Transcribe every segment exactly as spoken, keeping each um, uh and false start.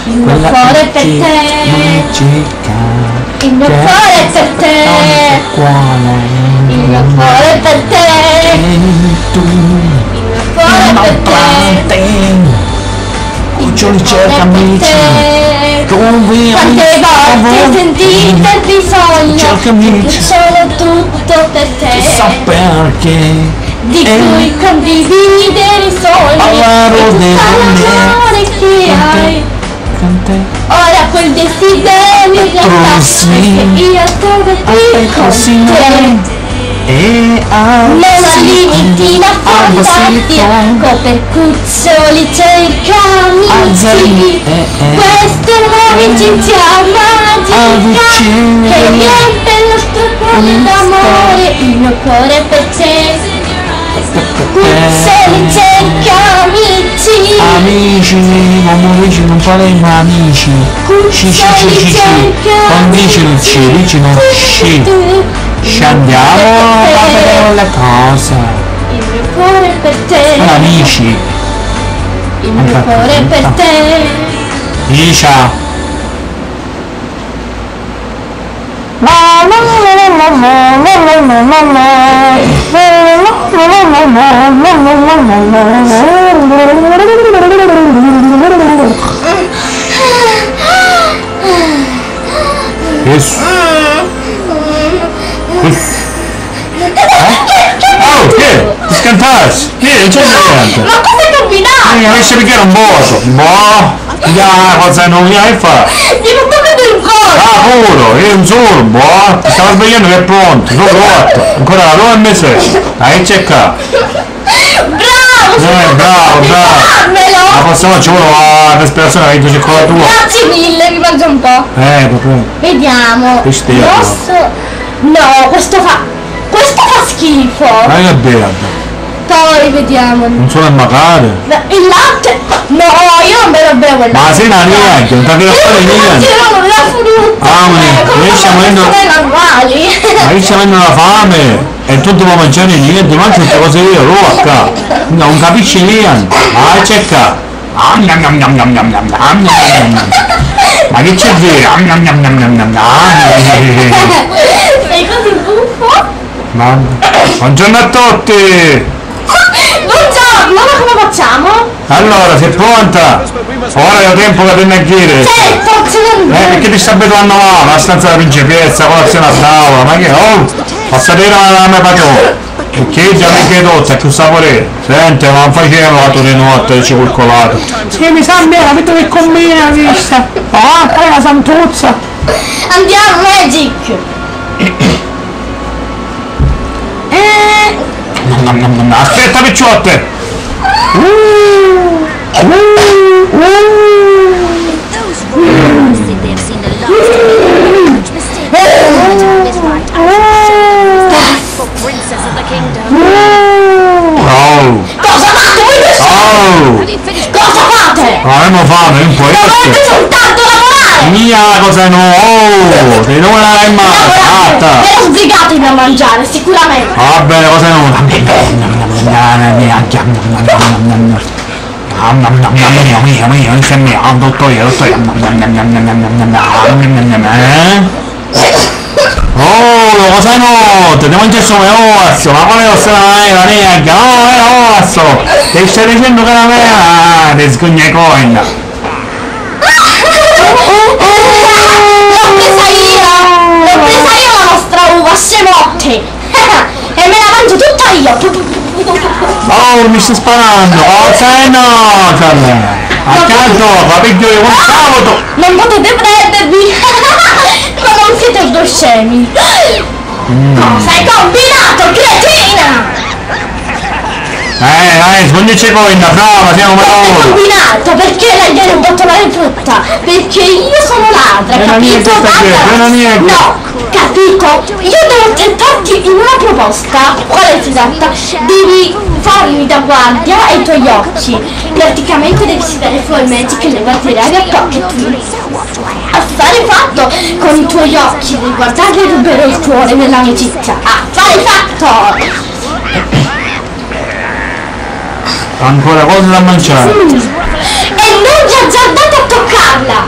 Il mio cuore per te. Il mio cuore per te. Il mio cuore per te. E tu. Il mio cuore per te. Cuccioli, cerca amici. Quante volte ho sentito il bisogno che sono tutto per te. Chissà perché. Di cui condividere i sogni e tutto l'amore che hai. Ora quel desiderio in realtà è che io trovo qui con te. Non ho limiti in affrontati, ecco per cuccioli cerca amici. Questa è un'amicizia magica che riempie il nostro cuore d'amore, il mio cuore per te. Cuccioli cerca amici. Amici, comu dici, non paremu amici. Cuccioli cerca amici. Non dici sci, dici no sci. Sci, andiamo a vedere le cose. Il mio cuore per te. Sono amici. Il mio cuore per te. Dicia. Yes. Yes. Eh? Oh, chi è? Ti scantassi? Io non c'è niente. Ma cosa hai combinato? Eh, mi avessi pigliato un voto. Boh. Già, cosa non mi hai fatto? Ti non tocca più il voto. Ah, puro, io non sono, boh. Ti stavo svegliando che è pronto, sono pronto. Ancora la roba e mezzo. Dai, c'è qua. Bravo, eh, bravo, bravo. Fammelo. La prossima ci vuole la respirazione, la circolatura. Grazie mille, mi mangia un po'. Eh, proprio. Vediamo. Che stella. Rosso. No, questo fa Questo fa schifo! Ma che bello! Poi vediamo. Non sono macare? No, il latte? No, io non ve lo bevo il latte. Ma sei una niente, non ti devi fare niente. Io non la frutta. Ah, ma eh, come noi stiamo facendo, persone normali. Ma io stiamo avendo una fame e tu non ti puoi mangiare niente, mangi tutte cose io, roba qua. No, non capisci niente. Ah, c'è qua. Ma che c'è vero? Sei così buffo? Mamma. Buongiorno a tutti! Buongiorno, ma come facciamo? Allora, sei pronta? Ora è tempo che torni a chiedere. Certo, ce l'ho. Eh, perché ti sta abituando male, la stanza della principessa, colazione a tavola, ma che? Oh, passa bene la mia patrona. Che già mi chiedo, c'è più sapore? Senti, ma non faceva la tua di notte, dice col colato. Sì, mi sa bene, capito che combina questa? Ah, è una santuzza. Andiamo, Magic! Eh. Aspetta, picciotte! Those warriors said they have seen the last of the Archmysterium. This right, for princes of the kingdom. Oh! Cosa fate voi due? Oh! Cosa fate? Avevamo fame, non può essere. Dovete soltanto lavorare! Mia cosa no! Oh! Devi lavorare in mano! Lavorate! Ve lo sbrigatevi a mangiare, sicuramente! Va bene, cosa no? Mamma mia, mia, mia, mia, insieme a un dottore, dottore. Eh? Oh, lo sai no, ti mangi solo osso, ma quale osso non è la neanche? Oh, è osso! Ti stai dicendo che non è, ah, ti sgugna i coin. L'ho presa io! L'ho presa io la vostra uva, scemotti! E me la mangio tutta io! Oh, mi sta sparando! Oh, sai no, Charlie! Accanto, va a pigliare un sabato! Non potete prendermi! Ma non siete due scemi! Cosa hai combinato, cretina? Eh, eh, sbondice coin, brava, siamo bravo! Cosa hai combinato? Perché la gliene un bottone di frutta? Perché io sono ladra, capito? Ladra! No! Capito? Io devo tentarti in una proposta. Qual è, Giuseppa? Devi farmi da guardia ai tuoi occhi. Praticamente devi sfidare Full Magic e le guarderai a pocket. Affare fatto! Con i tuoi occhi devi guardarli e ruberò il cuore dell'amicizia. Affare fatto! Ancora cose da mangiare. E non vi azzardate a toccarla!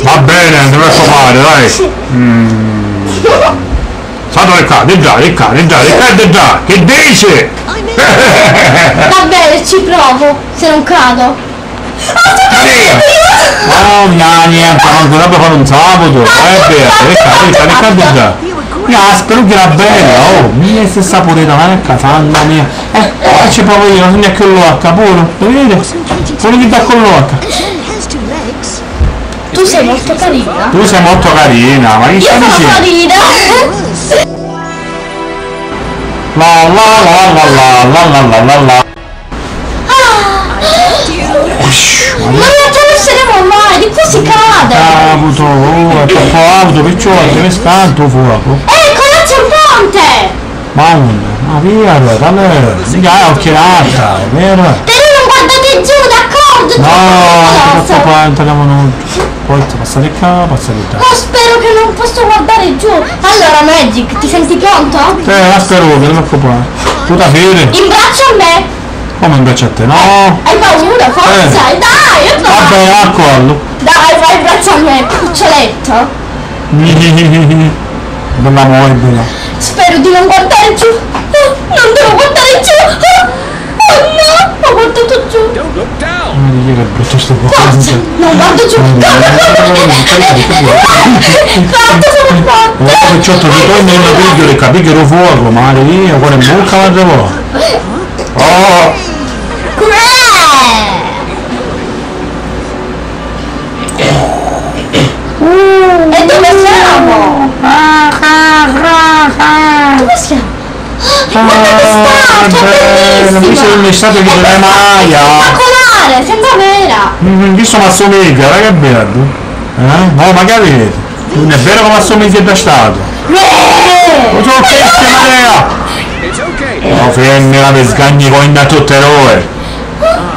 Va bene, non ti preoccupare, dai. Mm. Salta di qua, di là, di qua, di là, di qua, di là. Che dici? Va bene, ci provo, se non cado. Maria! Oh, no, niente, manco roba fare un sabato. Eh, beh, ricca, ricca, ricca, ricca. Io spero che era bella, oh, mia stessa purita, ma è casa, mamma mia. Eh, e ci provo io, non sogna più l'occa, pure, lo vedi? Pure chi dà con l'occa. Tu sei molto carina. Tu sei molto carina, ma chi stai dicendo? Io sono carina. La la la la la la la la la la. Ah! Non la attraverseremo mai, di qua si cade! Caputo, oh, è troppo alto, perciò ti mi scanto fuoco. Ecco, là c'è un ponte! Ma uno, ma via, allora, dammi, dai, occhiata, vero? Però non guardate giù, d'accordo? No, non ti preoccupare, non tagliamo nulla. Forza, passa di qua, passa di là. Ma spero che non posso guardare giù. Allora, Magic, ti senti pronto? Eh, la spero, non ti preoccupare. Puta fede. In braccio a me. Come in braccio a te? No. Hai paura? Forza, eh, dai, e vai. Vabbè, a collo. Dai, vai in braccio a me, cuccioletto. Bella morbida. Spero di non guardare giù. Oh, non devo guardare giù. Oh, oh no, ho guardato giù. Don't look down. Mamma mia, che brutto sto qua. Forza, non guardo giù. Corri, corri, corri, corri, corri. Forza, sono forte. Oh, che ciotto, ti torno in una pigliore, capì che lo fuoco, Maria, cuore in bocca, guarda po'. Oh! E dove siamo? Vabbè, non mi sono stato che non è mai. Spettacolare, sembra vera. Mm, questo mi assomiglia, guarda che bello. Eh? No, ma che avete? Non è vero che mi assomiglia da statua. Lo so che è Maria. No, femmina, mi sgagni con da tutte e due.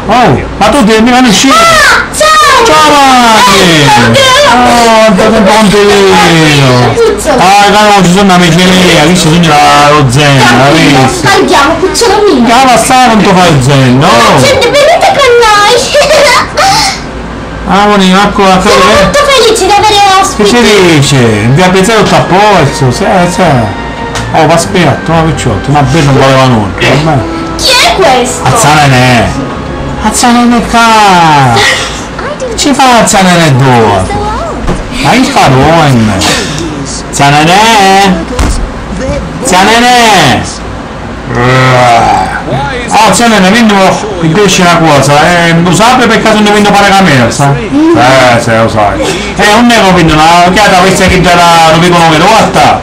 Oh, ma tu ti mi conosci? Ah, ciao! Ciao, Mani! Eh, oddio! Oh, quanto tempo non ti vedo! Ah, no, ci sono amici miei, chi si sogna la Rosanna, la vista? Andiamo, cucciolo mio! Che la passata non ti fai zen, no? Senti, venite con noi! Ah, Moni, ecco, ecco. Sono molto felice di avere ospiti. Che ci dice? In via Pizzella tutto a posto, sì, sì. Oh, v'aspetto, ma picciotto, ma bello non voleva nulla, ormai. Chi è questo? Azzanene! Azzanene ca! Ci fa Azzanene due? Ma chi fa due? Azzanene! Azzanene! Ah, Azzanene, vinni mi dici una cosa, eh, lo sai per caso non vinni pane cameo, sa? Eh, se lo sai. Eh, non è che vinni una, che la veste che era, lo dico, non vedo, guarda!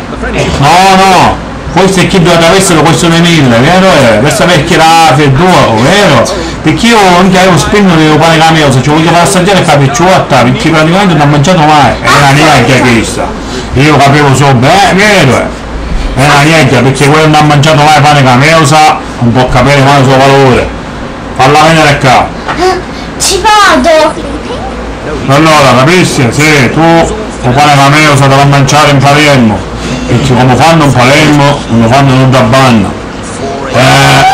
No, no, questo è chi due attraverso questo mille, vero? Eh, questa vecchia raffia è duro, vero? Perché io non avevo spinto il pane cameo, se ci voglio far assaggiare e fare picciotta, perché praticamente non ha mangiato mai, è una niente questa. Io capivo subito, eh, vero? È una niente, perché quello non ha mangiato mai pane cameo, sa, non può capire mai il suo valore. Falla venire qua. Ci vado. Allora, capisci? Sì, tu lo pane cameo se te va a mangiare in Palermo, perché come fanno in Palermo, non lo fanno in da banna. Eh,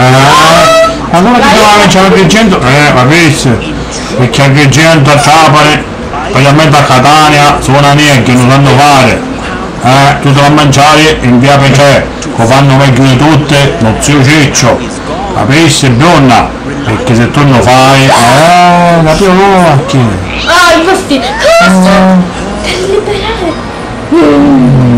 eh. Allora ti trovi a Agrigento, eh, capisci? Perché a Agrigento, a Trapani, specialmente a Catania, sono amici che non sanno fare. Eh, tu te va a mangiare in via Pecè, lo fanno meglio di tutti, lo zio Ciccio. Capisci, donna? Perché se tu non lo fai, eh, capito? Oh, chi? Ah, i posti. Cosa? Per liberare. Mm.